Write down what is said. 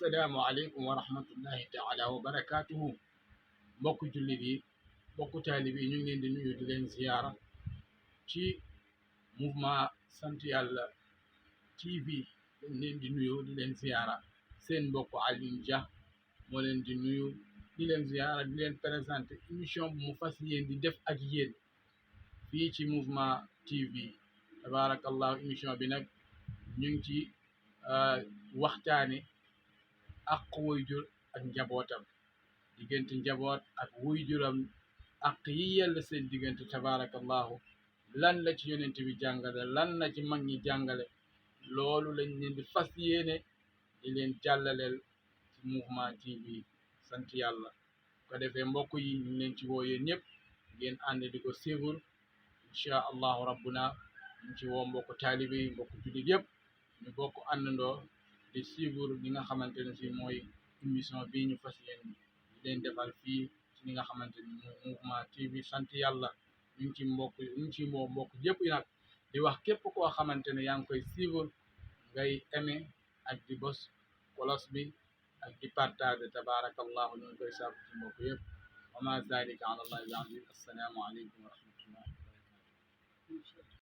assalaamu aleykum wa rahmatullahi taala wa barakaatuhu. Mbokku jullit yi, mbokku taalib yi, ñu ngi leen di nuyu di leen ziyaara ci mouvement sant yàlla TV. dañ leen di nuyu di leen ziyaara. seen mbokku Alioune Dia moo leen di nuyu di leen ziyaara, di leen présenté émission bu mu fas yéen di def ak yéen fii ci mouvement TV. Tabaarakallahu, émission bi nag ñu ngi ci waxtaane ak waajur ak njabootam, diggante njaboot ak waajuram, ak yi yella seen diggante. Tabaarakallahu, lan la ci yonent bi jàngale, lan la ci mag ñi jàngale, loolu lañ leen di fas yéene di leen jàllaleel ci mouvement TV sant yàlla. ko defee mbokk yi ñu leen ci woo yéen ñëpp ngeen ànd di ko suivre incha allahu rabbuna. ñu ci woo mbokku taalibe yi, mbokku jullit yëpp, ñu bokk àndandoo di suivre li nga xamante ne si mooy émission bii ñu fas yéen di leen defal fii ci li nga xamante ni mooy mouvement TV sant yàlla. ñu ngi ci woo mbokk yëpp nag di wax képp koo xamante ne yaa ngi koy suivre ngay aimé ak di bos kolos bi ak di partage. Tabaarakallahu, ñu ngi koy sàkku ci mbokk yëpp. wa ma zalika ala allahi bi aziz. assalaamu aleykum wa rahmatullahi wa barakatuh.